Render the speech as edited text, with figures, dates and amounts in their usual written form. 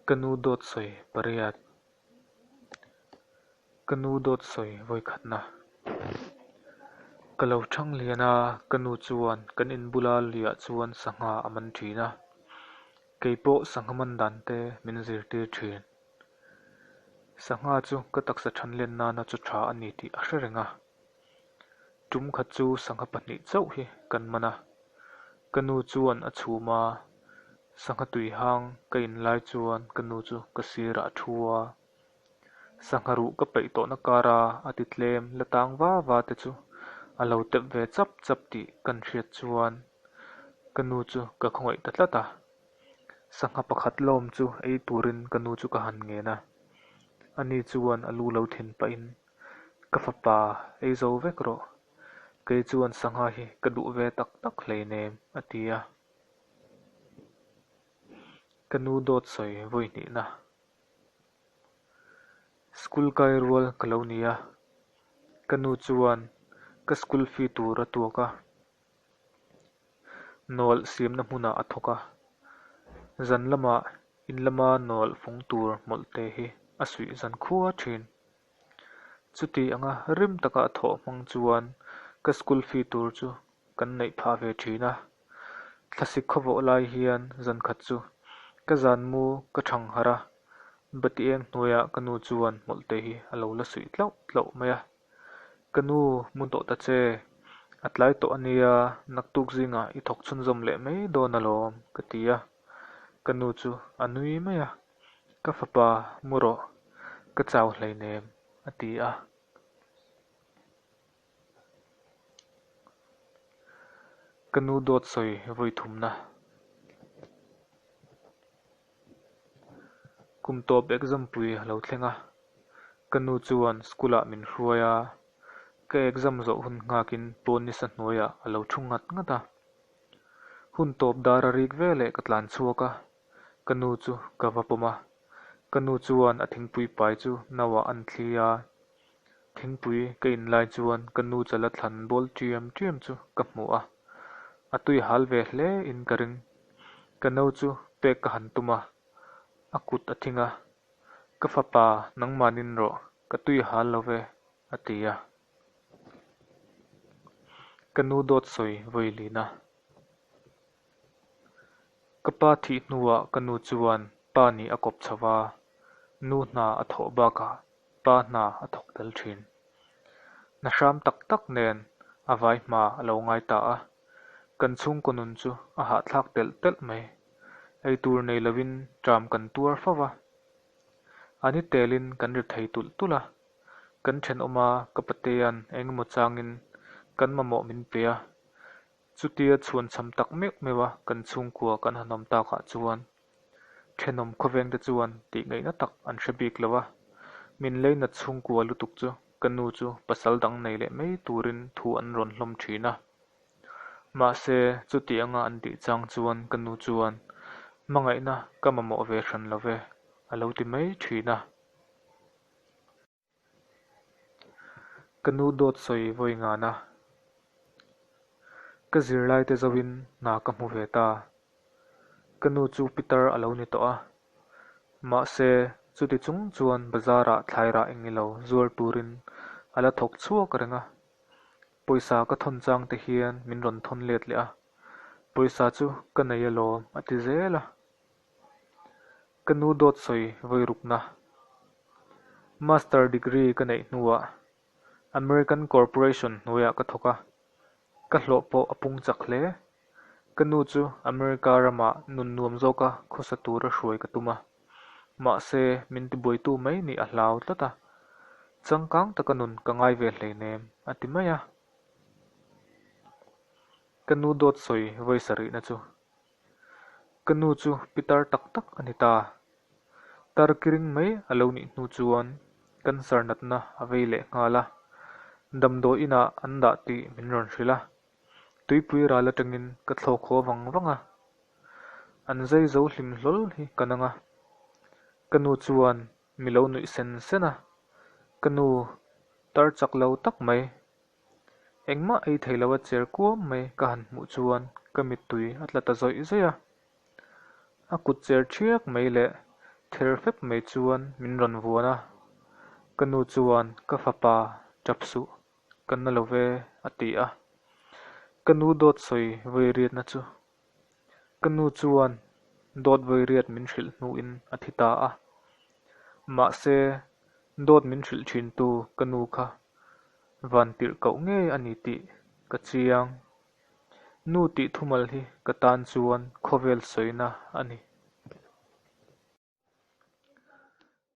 Ka nu dawt sawi pariat. Ka nu dawt sawi vawikhatna. Ka lo thang lian a, ka nu chuan kan in bula luiah chuan sangha a man thin a. Kei pawh sangha man dan te min zirtir thin. Sangha chu ka taksa than len nana chu tha a ni tih a hre reng a. Tum khat chu sangha pahnih chauh hi kan man a, ka nu chuan a chhum a, sangha tui hang ka in lai chuan ka nu chu ka sirah a thu a, sangha ruh ka peih tawhna kara a ti tlem la tang va va te chu a lo tep ve chap chap tih kan hriat chuan ka nu chu ka khawngaih ta tlat a, sangha pakhat lawm chu ei turin ka nu chu ka han ngen a, ani chuan a lu lo thin pahin Ka fapa, ei zo vek rawh. Kei chuan sangha hi ka duh ve tak tak hleinem, a ti a. Ka nu dawt sawi vawi hnihna. School kai rual ka lo ni a. Ka nu chuan ka school fee tur a tuak a. Nawlh siamna hmunah a thawk a. Zan lamah in lama nawlh fung tur hmawlh te hi a suih zan khua thin. Chuti anga rim taka a thawh hmang chuan ka school fee tur chu kan neih phah ve thin a. Thlasik khawvawh lai hian zan khat chu ka zan mu ka thang harh a, bati eng hnuaiah ka nu chuan hmawlh te hi a lo la suih tlauh tlauh mai a. Ka nu mu tawh ta che, a tlai tawh a nia, naktuk zingah i thawk chhunzawm leh mai dawn alawm ka ti a. Ka nu chu a nui mai a. Ka fapa mu rawh, ka chau hleinem, a ti a. Ka nu dawt sawi vawi thumna. Kum tawp exam pui a lo thleng a, ka nu chuan school ah min hruai a, ka exam zawh hun nghakin pawn nisa hnuaiah a lo thu ngat ngat a. Hun tawp dar a rik veleh ka tlan chhuak a, Ka nu chu ka va pawm a, ka nu chuan a thingpui pai chu nauah an thli a. Thingpui ka in lai chuan ka nu chala thlan bawl ṭiam ṭiam chu ka hmu a, a tui hal ve hle in ka ring. Ka no chu pek ka han tum a, a kut a thing a, Ka fapa nangmanin rawh, ka tui hal lo ve, a ti a. Ka nu dawt sawi vawi lin a. Ka pa thih hnuah ka nu chuan pa nih a kawp chho va, nu hna a thawh bakah pa hna a thawk tel thin. Hna hram tak tak nen a vai hma a lo ngai ta a, kan chhungkaw nun chu a hahthlak telh telh mai. Eitur nei lovin ṭam kan tuar fo va, a ni telin kan ri thei tulh tulh a, kan ṭhenawma ka patea'n engemaw changin kan mamawh min pe a, Chutia chhuanchham tak meuh meuh a kan chhungkua kan han awm takah chuan thenawm khawvengte chuan tih ngaihna tak an hre bik lo a, min leinat chhungkua lutuk chu ka nu chu pasal dang nei leh mai turin thu an rawn hlawm thin a. Mahse, chuti anga an tih chang chuan ka nu chuan hmangaihna ka mamawh ve hran lo ve a lo ti mai thin a. Ka nu dawt sawi vawi ngan a, ka zirlai te zoin hna ka hmu ve ta. Ka nu chu pitar a lo ni tawh a, mahse chuti chung chuan bazar ah thlai rah eng ilo zuar turin a la thawk chhuak reng a. Pawisa ka thawn chang te hian min rawn thawn let leh a, pawisa chu ka nei alawm a ti zel a. Ka nu dawt sawi vawi rukna. Master degree ka neih hnuah American Corporation hnuaiah ka thawk a, ka hlawh pawh a pung chak hle. Ka nu chu America ramah nun nuam zawka khawsa tura hruai ka tum a, mahse min tibuaitu mai nih a hlau tlat a, changkang taka nun ka ngai ve hleinem a ti mai a. Ka nu dawt sawi vawi sarihna chu Ka nu chu pitar tak tak a ni ta. Tar kiring mai a lo nih hnu chuan cancer natna a vei leh nghal a, damdawi inah an dah tih min rawn hrilh a, tuipui ral atangin ka thlawk haw vang vang a. An zai zo hlim hlawl hi ka nang a, ka nu chuan mi lo nuih sen sen a, ka nu tar chak lo tak mai Engmah ei thei lo a cher kuam mai ka han hmuh chuan ka mittui a tla ta zawih zawih a. A kut cher ṭhiak mai leh ther fep mai chuan min rawn vuan a. Ka nu chuan, Ka fapa, tap suh, ka na lo ve, a ti a. Ka nu dawt sawi vawi riatna chu. Ka nu chuan dawt vawi riat min hrilh hnuin a thi ta a. Mahse, dawt min hrilh thintu ka nu kha van tirh koh ngei a ni tih ka chiang. Nu tih thumal hi ka tan chuan khawvel sawina a ni.